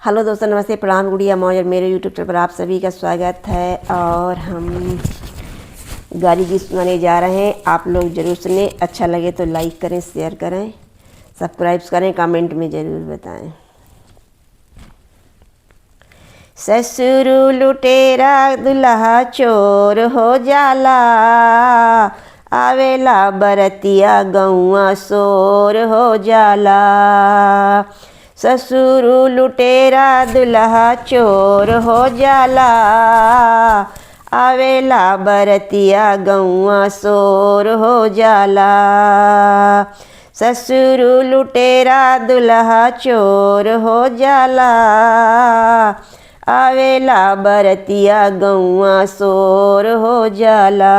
Hello दोस्तों, नमस्ते, प्रणाम, गुड़िया मौज और मेरे यूट्यूब चैनल पर आप सभी का स्वागत है। और हम गारी गीत सुनाने जा रहे हैं, आप लोग ज़रूर सुने। अच्छा लगे तो लाइक करें, शेयर करें, सब्सक्राइब करें, कमेंट में ज़रूर बताएं। ससुर लुटेरा दुल्हा चोर हो जाला, आवेला बरतिया गौआ शोर हो जाला। ससुर लुटेरा दुल्हा चोर हो जाला, आवेला बरतिया गौआ शोर हो जाला। ससुर लुटेरा दुल्हा चोर हो जाला, आवेला बरतिया गौआ शोर हो जाला।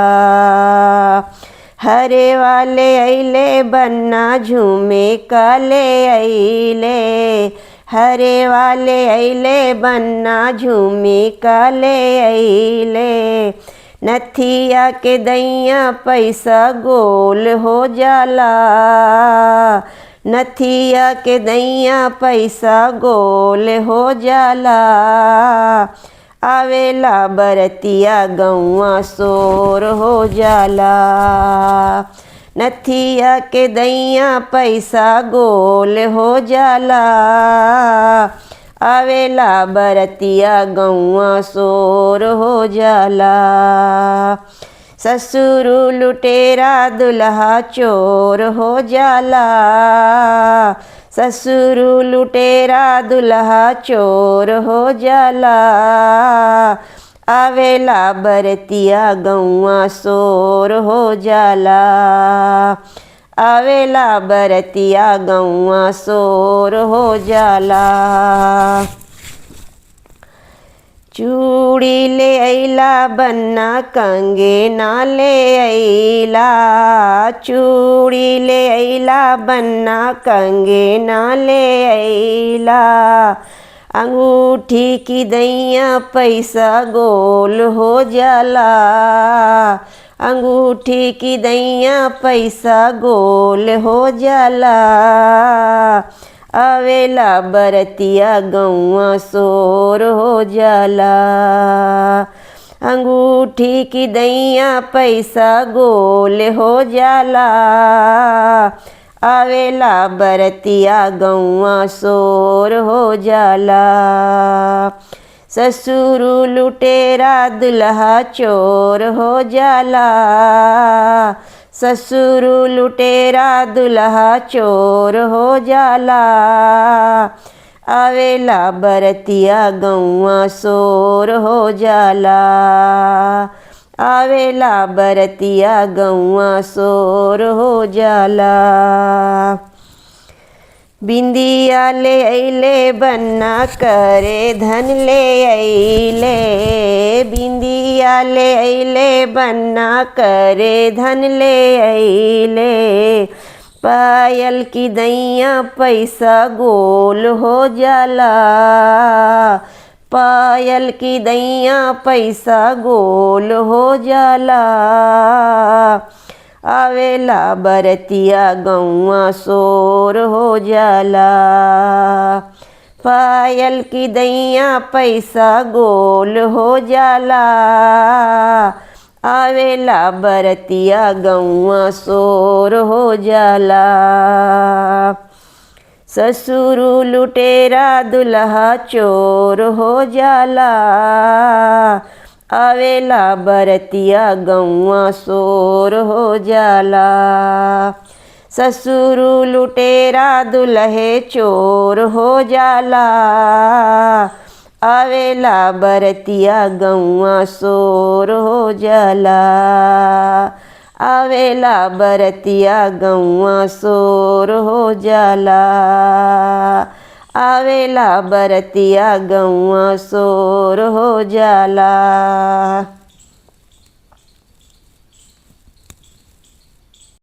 हरे वाले अइले बन्ना झूमे काले अइले, हरे वाले अइले बन्ना झूमे काले अइले। नथिया के दैया पैसा गोल हो जाला, नथिया के दैया पैसा गोल हो जाला। आवेला बरतिया गौआ शोर हो जाला, नथिया के दैया पैसा गोल हो जाला। आवेला बरतिया गौआ शोर हो जाला। ससुर लुटेरा दुल्हा चोर हो जाला, ससुर लुटेरा दुल्हा चोर हो जाला। आवेला बरतिया गौआ शोर हो जाला, आवेला बरतिया गौआ शोर हो जाला। चूड़ी ले अइला बन्ना कंगना ले अइला, चूड़ी ले अइला बन्ना कंगना ले अइला। अंगूठी की दैया पैसा गोल हो जाला, अंगूठी की दैया पैसा गोल हो जाला। आवेला बरतिया गौआ शोर हो जाला, अंगूठी की दैया पैसा गोल हो जाला। आवेला बरतिया गौआ शोर हो जाला। ससुर लुटेरा दुल्हा चोर हो जाला, ससुर लुटेरा दुल्हा चोर हो जाला। आवेला बरतिया गौआ शोर हो जाला, आवेला बरतिया गौआ शोर हो जाला। बिंदिया ले अइले बन्ना करे धन ले अइले, बिंदिया ले अइले बन्ना करे धन ले अइले। पायल की दैया पैसा गोल हो जाला, पायल की दैया पैसा गोल हो जाला। आवेला बरतिया गौआ शोर हो जाला, पायल की दैया पैसा गोल हो जाला। आवेला बरतिया गौआ शोर हो जाला। ससुर लुटेरा दुल्हा चोर हो जाला, आवेला बरतिया गौआ शोर हो जाला। ससुर लुटेरा दुल्हे चोर हो जाला, आवेला बरतिया गौआ शोर हो जाला। आवेला बरतिया गौआ शोर हो जाला, आवेला बरतिया गौआ शोर हो जाला।